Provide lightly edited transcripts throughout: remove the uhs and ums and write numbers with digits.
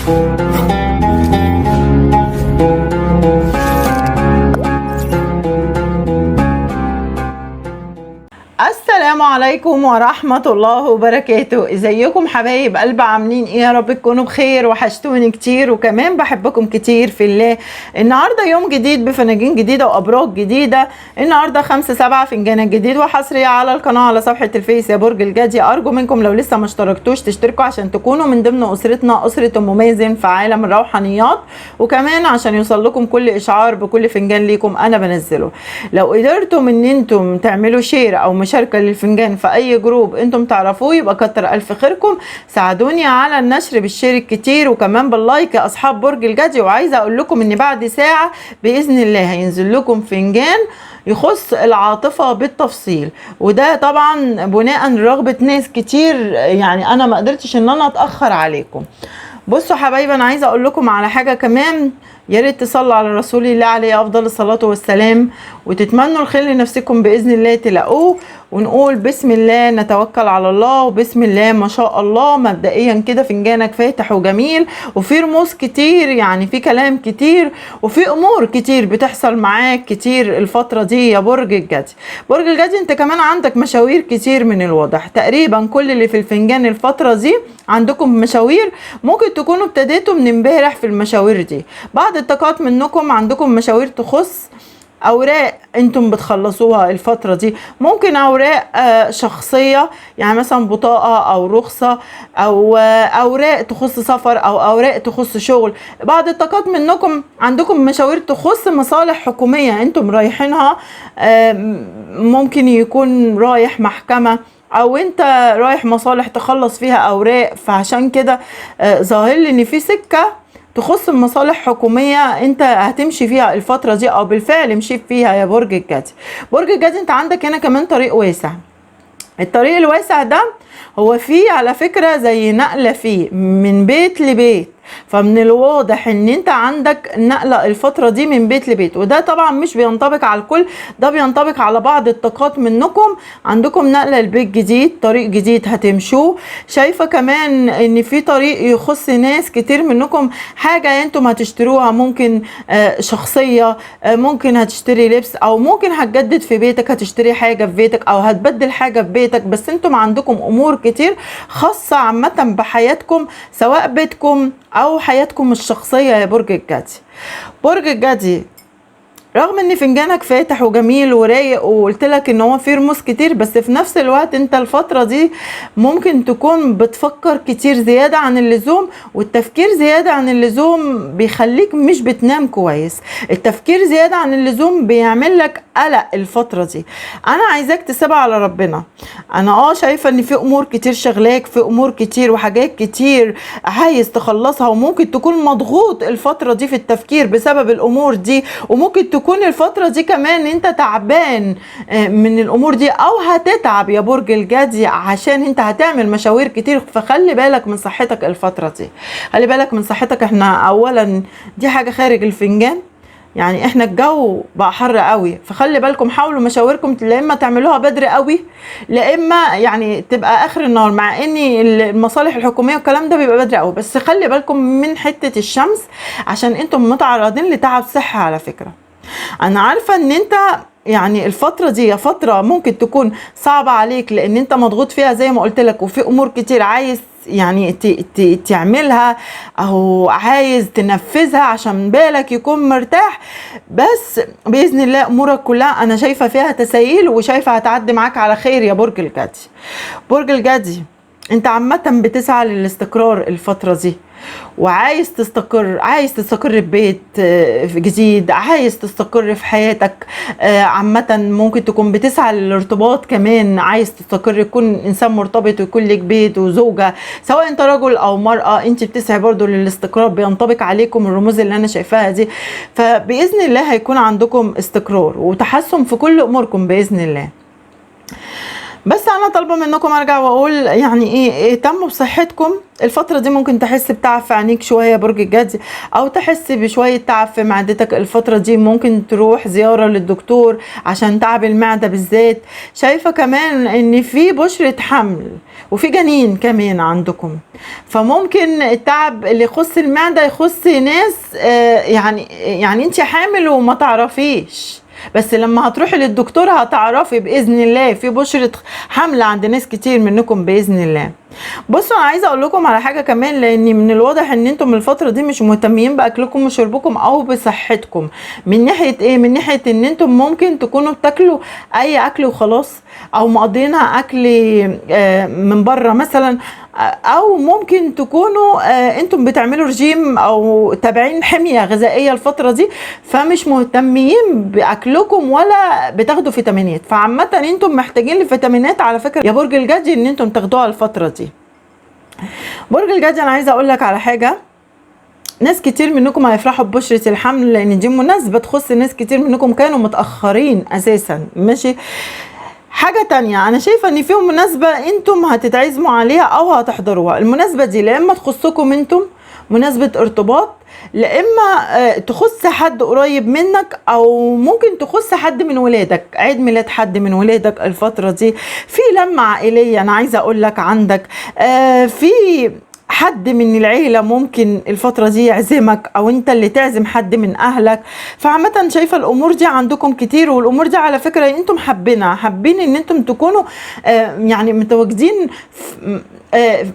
السلام عليكم ورحمة الله وبركاته. ازيكم حبايب قلب؟ عاملين ايه؟ يا رب تكونوا بخير. وحشتوني كتير وكمان بحبكم كتير في الله. النهاردة يوم جديد بفناجين جديدة وابراج جديدة. النهاردة 5/7 فنجان جديد وحصري على القناة على صفحة الفيس يا برج الجدي. ارجو منكم لو لسه ما اشتركتوش تشتركوا عشان تكونوا من ضمن اسرتنا، اسرة ام مازن في عالم الروحانيات، وكمان عشان يوصل لكم كل اشعار بكل فنجان ليكم انا بنزله. لو قدرتم ان انتم تعملوا share او مشاركة للفنجان في اي group انتم تعرفوه يبقى كتر الف خيركم. ساعدوني على النشر بال share الكتير وكمان بال like يا اصحاب برج الجدي. وعايزه اقول لكم ان بعد ساعة باذن الله هينزل لكم فنجان يخص العاطفة بالتفصيل، وده طبعا بناء رغبة ناس كتير، يعني انا ما قدرتش ان انا اتاخر عليكم. بصوا حبايبي، انا عايزه اقول لكم على حاجة كمان، يا ريت تصلوا على رسول الله عليه افضل الصلاة والسلام وتتمنوا الخير لنفسكم باذن الله تلاقوه. ونقول بسم الله نتوكل على الله وبسم الله ما شاء الله. مبدئيا كده فنجانك فاتح وجميل وفي رموز كتير، يعني في كلام كتير وفي امور كتير بتحصل معاك كتير الفترة دي يا برج الجدي. برج الجدي انت كمان عندك مشاوير كتير من الواضح، تقريبا كل اللي في الفنجان الفترة دي عندكم مشاوير، ممكن تكونوا ابتديتوا من امبارح في المشاوير دي. بعض الطاقات منكم عندكم مشاوير تخص اوراق انتم بتخلصوها الفترة دي، ممكن اوراق شخصية، يعني مثلا بطاقة او رخصة او اوراق تخص سفر او اوراق تخص شغل. بعض الطاقات منكم عندكم مشاوير تخص مصالح حكومية انتم رايحينها، ممكن يكون رايح محكمة او انت رايح مصالح تخلص فيها اوراق. فعشان كده ظاهر لي ان في سكة تخص مصالح حكومية انت هتمشي فيها الفترة دي او بالفعل مشيت فيها يا برج الجدي. برج الجدي انت عندك هنا كمان طريق واسع. الطريق الواسع ده هو فيه على فكرة زي نقلة فيه من بيت لبيت، فمن الواضح ان انت عندك نقلة الفترة دي من بيت لبيت، وده طبعا مش بينطبق على الكل، ده بينطبق على بعض الطاقات منكم. عندكم نقلة لبيت جديد، طريق جديد هتمشوه. شايفة كمان ان في طريق يخص ناس كتير منكم، حاجة انتم هتشتروها، ممكن شخصية، ممكن هتشتري لبس، او ممكن هتجدد في بيتك، هتشتري حاجة في بيتك او هتبدل حاجة في بيتك. بس انتم عندكم امور كتير خاصة عامة بحياتكم، سواء بيتكم او حياتكم الشخصية يا برج الجدي. برج الجدي رغم ان فنجانك فاتح وجميل ورايق وقلت لك ان هو فيه رموز كتير، بس في نفس الوقت انت الفترة دي ممكن تكون بتفكر كتير زيادة عن اللزوم، والتفكير زيادة عن اللزوم بيخليك مش بتنام كويس. التفكير زيادة عن اللزوم بيعمل لك قلق الفترة دي. انا عايزاك تسيبها على ربنا. انا شايفة ان في امور كتير شغلاك، في امور كتير وحاجات كتير عايز تخلصها، وممكن تكون مضغوط الفترة دي في التفكير بسبب الامور دي، وممكن تكون الفترة دي كمان انت تعبان من الامور دي او هتتعب يا برج الجدي عشان انت هتعمل مشاوير كتير. فخلي بالك من صحتك الفترة دي، خلي بالك من صحتك. احنا اولا دي حاجة خارج الفنجان، يعني احنا الجو بقى حر قوي، فخلي بالكم، حاولوا مشاوركم لا اما تعملوها بدري قوي لا اما يعني تبقى اخر النهار، مع ان المصالح الحكومية والكلام ده بيبقى بدري قوي، بس خلي بالكم من حتة الشمس عشان انتم متعرضين لتعب صحي. على فكرة انا عارفه ان انت يعني الفترة دي فترة ممكن تكون صعبة عليك لان انت مضغوط فيها زي ما قلت لك، وفي امور كتير عايز يعني تعملها او عايز تنفذها عشان بالك يكون مرتاح. بس باذن الله امورك كلها انا شايفه فيها تسهيل، وشايفه هتعدي معاك على خير يا برج الجدي. برج الجدي انت عامة بتسعى للاستقرار الفترة دي، وعايز تستقر، عايز تستقر في بيت جديد، عايز تستقر في حياتك عامة. ممكن تكون بتسعى للارتباط كمان، عايز تستقر، يكون انسان مرتبط ويكون لك بيت وزوجة، سواء انت رجل او مرأة انت بتسعي برضو للاستقرار، بينطبق عليكم الرموز اللي انا شايفاها دي. فبإذن الله هيكون عندكم استقرار وتحسن في كل اموركم بإذن الله. بس انا طالبه منكم ارجع واقول يعني ايه، اهتموا بصحتكم الفترة دي. ممكن تحس بتعب في عينيك شوية برج الجدي، او تحس بشوية تعب في معدتك الفترة دي، ممكن تروح زيارة للدكتور عشان تعب المعدة بالذات. شايفه كمان ان في بشره حمل وفي جنين كمان عندكم، فممكن التعب اللي يخص المعدة يخص ناس يعني انت حامل وما تعرفيش، بس لما هتروحي للدكتور هتعرفي باذن الله. في بشرة حمل عند ناس كتير منكم باذن الله. بصوا انا عايزه اقول لكم على حاجة كمان، لان من الواضح ان انتم الفترة دي مش مهتمين باكلكم وشربكم او بصحتكم. من ناحية ايه؟ من ناحية ان انتم ممكن تكونوا بتاكلوا اي اكل وخلاص، او مقضينها اكل من بره مثلا، او ممكن تكونوا انتم بتعملوا رجيم او تابعين حمية غذائية الفترة دي، فمش مهتمين باكلكم ولا بتاخدوا فيتامينات. فعامه انتم محتاجين الفيتامينات على فكرة يا برج الجدي ان انتم تاخدوها الفترة دي. برج الجدي انا عايزه اقول لك على حاجة، ناس كتير منكم هيفرحوا ببشرة الحمل، لان دي مناسبة تخص ناس كتير منكم كانوا متاخرين اساسا، ماشي. حاجة تانية انا شايفة ان فيهم مناسبة انتم هتتعزموا عليها او هتحضروها. المناسبة دي لا اما تخصكم انتم مناسبة ارتباط، لا اما تخص حد قريب منك، او ممكن تخص حد من ولادك، عيد ميلاد حد من ولادك الفترة دي، في لمة عائلية انا عايزة اقول لك عندك، في حد من العيلة ممكن الفترة دي يعزمك، او انت اللي تعزم حد من اهلك. فعامة شايفة الامور دي عندكم كتير، والامور دي على فكرة انتم حابينها، حابين ان انتم تكونوا يعني متواجدين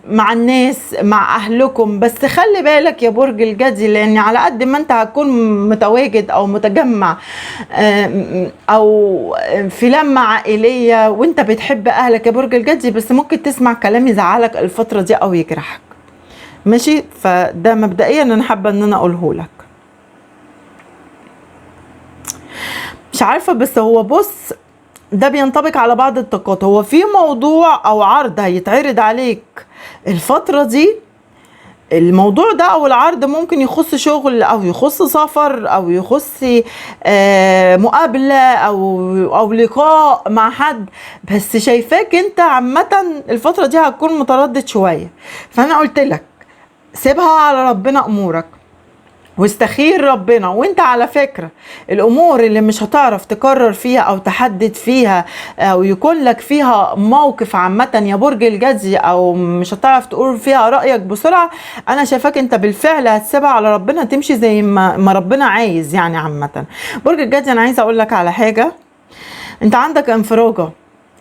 مع الناس مع اهلكم. بس خلي بالك يا برج الجدي، لان على قد ما انت هتكون متواجد او متجمع او في لمة عائلية وانت بتحب اهلك يا برج الجدي، بس ممكن تسمع كلام يزعلك الفترة دي او يجرحك، ماشي. فده مبدئيا انا حابة ان انا اقوله لك. مش عارفه، بس هو بص ده بينطبق على بعض الطاقات. هو في موضوع او عرض هيتعرض عليك الفترة دي، الموضوع ده او العرض ممكن يخص شغل او يخص سفر او يخص مقابله او لقاء مع حد، بس شايفاك انت عامة الفترة دي هتكون متردد شوية. فانا قلت لك سيبها على ربنا امورك واستخير ربنا. وانت على فكرة الامور اللي مش هتعرف تقرر فيها او تحدد فيها او يكون لك فيها موقف عامة يا برج الجدي، او مش هتعرف تقول فيها رأيك بسرعة، انا شايفاك انت بالفعل هتسيبها على ربنا، تمشي زي ما ربنا عايز يعني. عامة برج الجدي انا عايزة اقول لك على حاجة، انت عندك انفراجة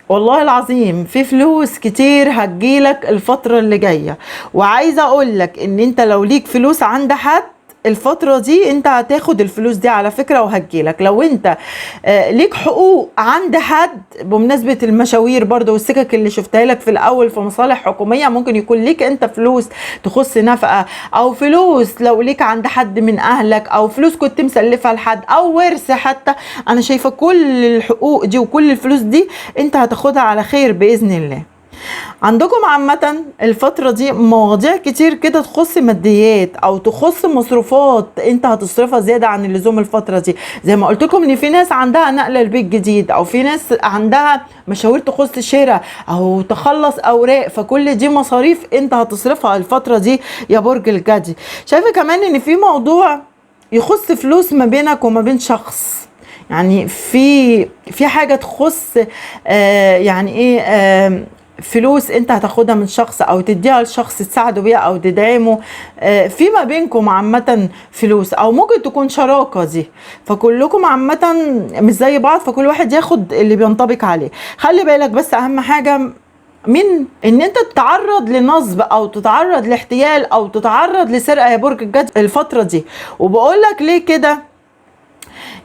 والله العظيم، في فلوس كتير هتجيلك الفترة اللي جاية. وعايزة اقولك ان انت لو ليك فلوس عند حد الفترة دي انت هتاخد الفلوس دي على فكرة وهتجيلك. لو انت ليك حقوق عند حد بمناسبة المشاوير برضو والسكك اللي شفتها لك في الاول في مصالح حكومية، ممكن يكون ليك انت فلوس تخص نفقة، او فلوس لو ليك عند حد من اهلك، او فلوس كنت مسلفها لحد، او ورث حتى. انا شايفة كل الحقوق دي وكل الفلوس دي انت هتاخدها على خير بإذن الله. عندكم عامة الفترة دي مواضيع كتير كده تخص ماديات او تخص مصروفات انت هتصرفها زيادة عن اللزوم الفترة دي. زي ما قلت لكم ان في ناس عندها نقلة لبيت جديد، او في ناس عندها مشاوير تخص شراء او تخلص اوراق، فكل دي مصاريف انت هتصرفها الفترة دي يا برج الجدي. شايفة كمان ان في موضوع يخص فلوس ما بينك وما بين شخص، يعني في حاجة تخص يعني ايه، فلوس انت هتاخدها من شخص او تديها لشخص تساعده بيها او تدعمه، في ما بينكم عامة فلوس، او ممكن تكون شراكة دي. فكلكم عامة مش زي بعض، فكل واحد ياخد اللي بينطبق عليه. خلي بالك بس اهم حاجة من ان انت تتعرض لنصب او تتعرض لاحتيال او تتعرض لسرقة يا برج الجدي الفترة دي. وبقولك ليه كده،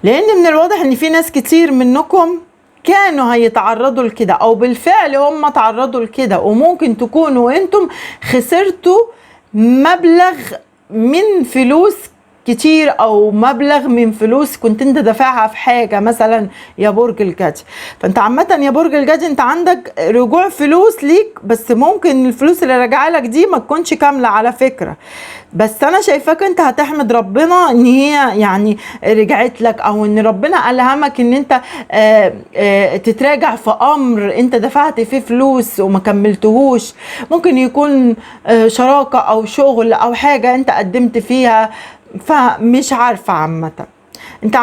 لان من الواضح ان في ناس كتير منكم كانوا هيتعرضوا لكده او بالفعل هم تعرضوا لكده، وممكن تكونوا انتم خسرتوا مبلغ من فلوس كتير او مبلغ من فلوس كنت انت دافعها في حاجة مثلا يا برج الجدي. فانت عامة يا برج الجدي انت عندك رجوع فلوس ليك، بس ممكن الفلوس اللي راجعه لك دي ما تكونش كاملة على فكرة، بس انا شايفاك انت هتحمد ربنا ان هي يعني رجعت لك، او ان ربنا الهمك ان انت تتراجع في امر انت دفعت فيه فلوس وما كملتهوش. ممكن يكون شراكة او شغل او حاجة انت قدمت فيها، فمش عارفة. عامة انت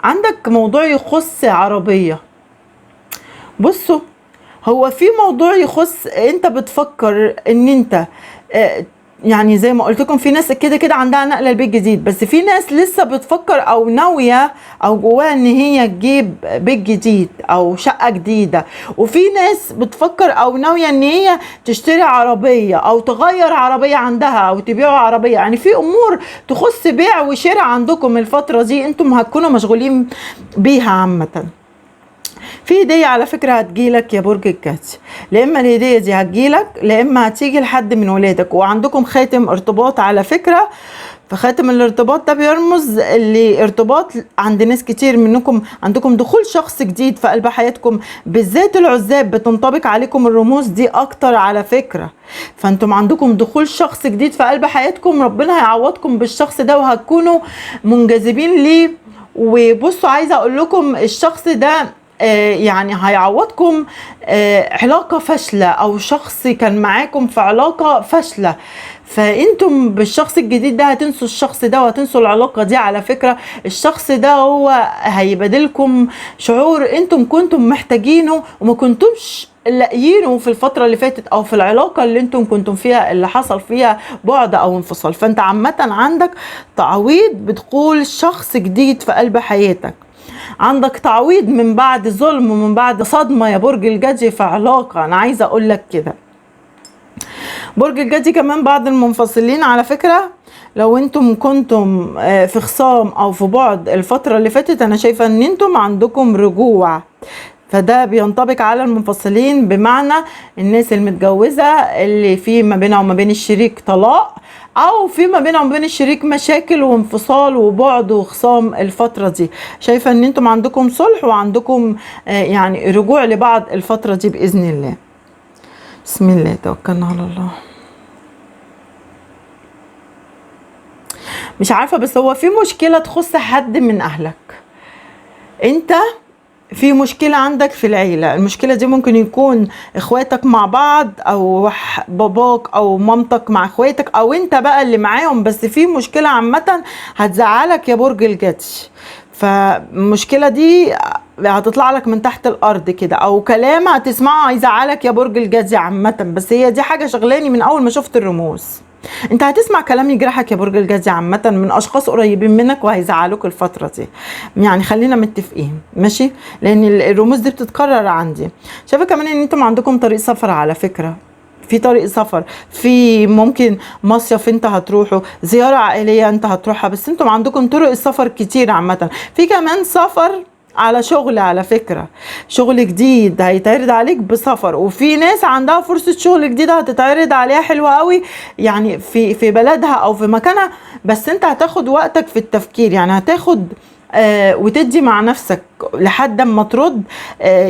عندك موضوع يخص عربية. بصوا، هو في موضوع يخص انت بتفكر ان انت يعني زي ما قلت لكم في ناس كده كده عندها نقله لبيت جديد، بس في ناس لسه بتفكر او ناوية او جواها ان هي تجيب بيت جديد او شقه جديدة، وفي ناس بتفكر او ناوية ان هي تشتري عربية او تغير عربية عندها او تبيع عربية. يعني في امور تخص بيع وشراء عندكم الفترة دي انتم هتكونوا مشغولين بيها. عامة في هدية على فكرة هتجيلك يا برج الجدي، لا اما الهدية دي هتجيلك لا اما هتيجي لحد من ولادك. وعندكم خاتم ارتباط على فكرة، فخاتم الارتباط ده بيرمز لارتباط عند ناس كتير منكم، عندكم دخول شخص جديد في قلب حياتكم، بالذات العزاب بتنطبق عليكم الرموز دي اكتر على فكرة. فانتم عندكم دخول شخص جديد في قلب حياتكم، ربنا هيعوضكم بالشخص ده وهتكونوا منجذبين ليه. وبصوا عايزة اقول لكم الشخص ده يعني هيعوضكم علاقة فاشلة او شخص كان معاكم في علاقة فاشلة، فانتم بالشخص الجديد ده هتنسوا الشخص ده وهتنسوا العلاقة دي على فكرة. الشخص ده هو هيبادلكم شعور انتم كنتم محتاجينه وما كنتمش لاقيينه في الفترة اللي فاتت او في العلاقة اللي انتم كنتم فيها اللي حصل فيها بعد او انفصال. فانت عامة عندك تعويض بدخول شخص جديد في قلب حياتك، عندك تعويض من بعد ظلم ومن بعد صدمة يا برج الجدي في علاقة. انا عايزة اقول لك كده برج الجدي كمان بعض المنفصلين على فكرة، لو انتم كنتم في خصام او في بعد الفترة اللي فاتت، انا شايفة ان انتم عندكم رجوع، فده بينطبق على المنفصلين، بمعنى الناس المتجوزة اللي في ما بينها وما بين الشريك طلاق، او في ما بينها وما بين الشريك مشاكل وانفصال وبعد وخصام الفترة دي. شايفة ان انتم عندكم صلح وعندكم يعني رجوع لبعض الفترة دي بإذن الله. بسم الله، توكلنا على الله. مش عارفة، بس هو في مشكلة تخص حد من اهلك، انت في مشكلة عندك في العيلة. المشكلة دي ممكن يكون اخواتك مع بعض، او باباك او مامتك مع اخواتك، او انت بقى اللي معاهم، بس في مشكلة عامة هتزعلك يا برج الجدي. فالمشكلة دي هتطلع لك من تحت الارض كده، او كلام هتسمعه هيزعلك يا برج الجدي عامة. بس هي دي حاجة شغلاني من اول ما شفت الرموز. انت هتسمع كلام يجرحك يا برج الجدي عامة من اشخاص قريبين منك وهيزعلوك الفترة دي، يعني خلينا متفقين ماشي، لان الرموز دي بتتكرر عندي. شايفة كمان ان انتم عندكم طريق سفر على فكرة، في طريق سفر، في ممكن مصيف انت هتروحه، زيارة عائلية انت هتروحها، بس انتم عندكم طرق السفر كتير عامة. في كمان سفر على شغل على فكرة، شغل جديد هيتعرض عليك بسفر، وفي ناس عندها فرصة شغل جديدة هتتعرض عليها حلوة قوي، يعني في بلدها او في مكانها، بس انت هتاخد وقتك في التفكير، يعني هتاخد وتدي مع نفسك لحد ما ترد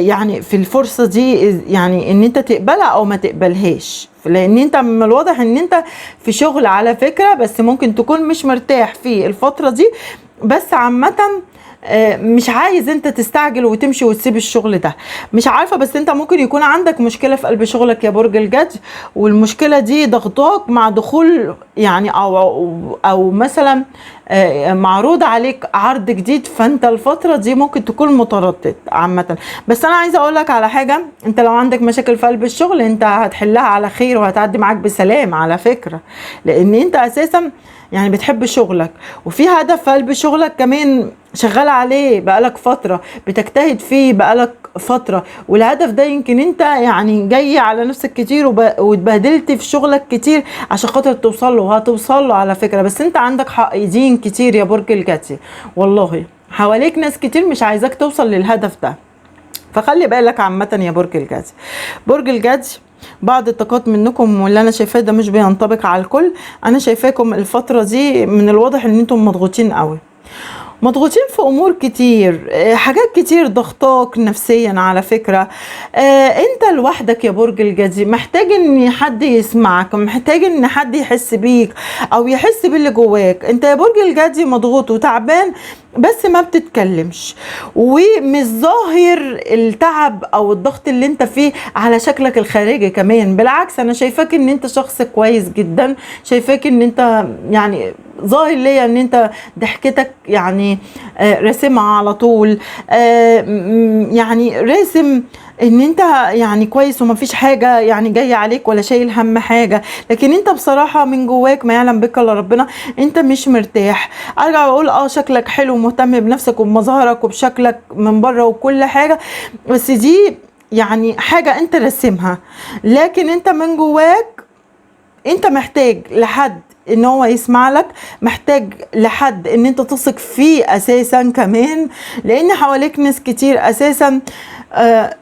يعني في الفرصة دي، يعني ان انت تقبلها او ما تقبلهاش، لان انت من الواضح ان انت في شغل على فكرة، بس ممكن تكون مش مرتاح في الفترة دي، بس عامة مش عايز انت تستعجل وتمشي وتسيب الشغل ده، مش عارفة، بس انت ممكن يكون عندك مشكلة في قلب شغلك يا برج الجدي، والمشكلة دي ضغطاك مع دخول يعني او مثلا معروض عليك عرض جديد، فانت الفترة دي ممكن تكون متردد عامة. بس انا عايزة اقولك على حاجة، انت لو عندك مشاكل في قلب الشغل انت هتحلها على خير وهتعدي معاك بسلام على فكرة، لان انت اساسا يعني بتحب شغلك، وفي هدف في قلب شغلك كمان شغال عليه بقالك فترة، بتجتهد فيه بقالك فترة، والهدف ده يمكن انت يعني جاي على نفسك كتير واتبهدلت في شغلك كتير عشان خاطر توصل له، وهتوصل له على فكرة. بس انت عندك حقيقيين كتير يا برج الجدي، والله حواليك ناس كتير مش عايزاك توصل للهدف ده، فخلي بالك عامة يا برج الجدي. برج الجدي بعض الطاقات منكم، واللي انا شايفاه ده مش بينطبق على الكل. انا شايفاكم الفترة دي من الواضح ان انتم مضغوطين قوي، مضغوطين في امور كتير، حاجات كتير ضغطاك نفسيا على فكرة. انت لوحدك يا برج الجدي محتاج ان حد يسمعك، محتاج ان حد يحس بيك او يحس باللي جواك. انت يا برج الجدي مضغوط وتعبان بس ما بتتكلمش، ومش ظاهر التعب او الضغط اللي انت فيه على شكلك الخارجي كمان. بالعكس انا شايفاك ان انت شخص كويس جدا، شايفاك ان انت يعني ظاهر ليا ان انت ضحكتك يعني راسمها على طول، يعني راسم ان انت يعني كويس ومفيش حاجة يعني جاية عليك ولا شايل هم حاجة. لكن انت بصراحة من جواك ما يعلم بك الا ربنا انت مش مرتاح. ارجع واقول شكلك حلو ومهتم بنفسك وبمظهرك وبشكلك من بره وكل حاجة، بس دي يعني حاجة انت راسمها، لكن انت من جواك انت محتاج لحد ان هو يسمع لك، محتاج لحد ان انت تثق فيه اساسا كمان، لان حواليك ناس كتير اساسا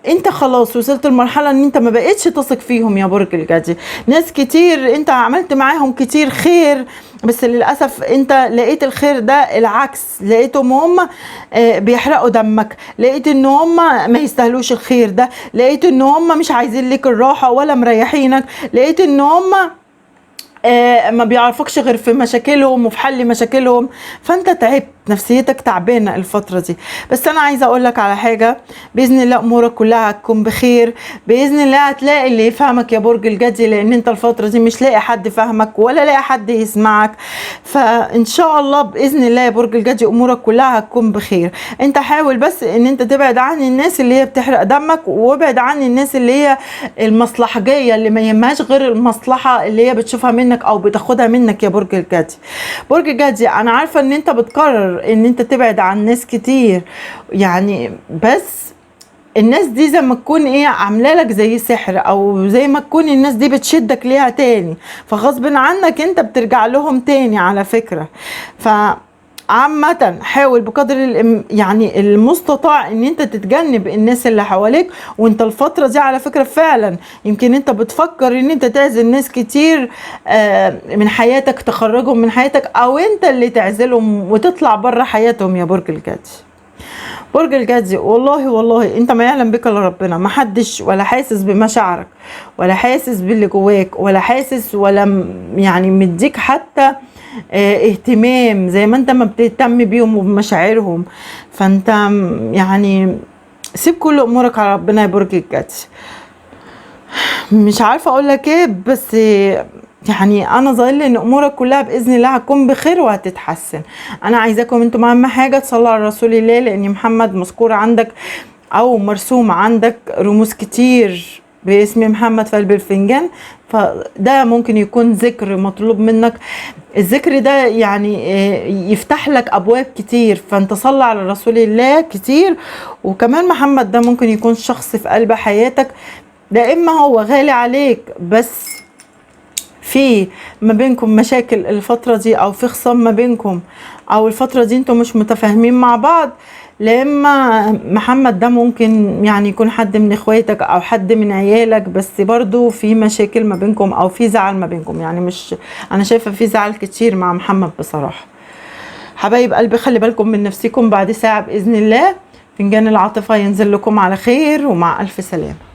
انت خلاص وصلت لمرحلة ان انت ما بقيتش تثق فيهم يا برج الجدي. ناس كتير انت عملت معاهم كتير خير، بس للأسف انت لقيت الخير ده العكس، لقيتهم هم بيحرقوا دمك، لقيت ان هم ما يستاهلوش الخير ده، لقيت ان هم مش عايزين لك الراحة ولا مريحينك، لقيت ان هم ما بيعرفكش غير في مشاكلهم وفي حل مشاكلهم. فانت تعبت، نفسيتك تعبانة الفترة دي. بس انا عايزه اقول لك على حاجة، باذن الله امورك كلها هتكون بخير، باذن الله هتلاقي اللي يفهمك يا برج الجدي، لان انت الفترة دي مش لاقي حد فاهمك ولا لاقي حد يسمعك. فان شاء الله باذن الله يا برج الجدي امورك كلها هتكون بخير. انت حاول بس ان انت تبعد عن الناس اللي هي بتحرق دمك، وابعد عن الناس اللي هي المصلحجيه اللي ما يهمهاش غير المصلحة اللي هي بتشوفها منك او بتاخدها منك يا برج الجدي. برج الجدي انا عارفه ان انت بتقرر ان انت تبعد عن ناس كتير يعني، بس الناس دي زي ما تكون ايه عامله لك زي سحر، او زي ما تكون الناس دي بتشدك ليها تاني، فغصب عنك انت بترجع لهم تاني على فكرة. ف عامة حاول بقدر يعني المستطاع ان انت تتجنب الناس اللي حواليك. وانت الفترة دي على فكرة فعلا يمكن انت بتفكر ان انت تعزل ناس كتير من حياتك، تخرجهم من حياتك، او انت اللي تعزلهم وتطلع بره حياتهم يا برج الجدي. برج الجدي والله والله انت ما يعلم بك الا ربنا، ما حدش ولا حاسس بمشاعرك ولا حاسس باللي جواك ولا حاسس ولا يعني مديك حتى اهتمام زي ما انت ما بتهتم بيهم وبمشاعرهم. فانت يعني سيب كل امورك على ربنا يا برج الجدي. مش عارفه اقول لك ايه، بس يعني انا ظاهر لي ان امورك كلها باذن الله هتكون بخير وهتتحسن. انا عايزاكم انتم اهم حاجة تصلوا على رسول الله، لان محمد مذكور عندك او مرسوم عندك رموز كتير باسم محمد في قلب الفنجان، فده ممكن يكون ذكر مطلوب منك. الذكر ده يعني يفتح لك ابواب كتير، فانت صلى على رسول الله كتير. وكمان محمد ده ممكن يكون شخص في قلب حياتك، لا اما هو غالي عليك بس في ما بينكم مشاكل الفترة دي، او في خصام ما بينكم، او الفترة دي انتم مش متفاهمين مع بعض، لا اما محمد ده ممكن يعني يكون حد من اخواتك او حد من عيالك، بس برضو في مشاكل ما بينكم او في زعل ما بينكم. يعني مش انا شايفة في زعل كتير مع محمد بصراحة. حبايب قلبي خلي بالكم من نفسكم، بعد ساعة بإذن الله فنجان العاطفة ينزل لكم على خير، ومع ألف سلامة.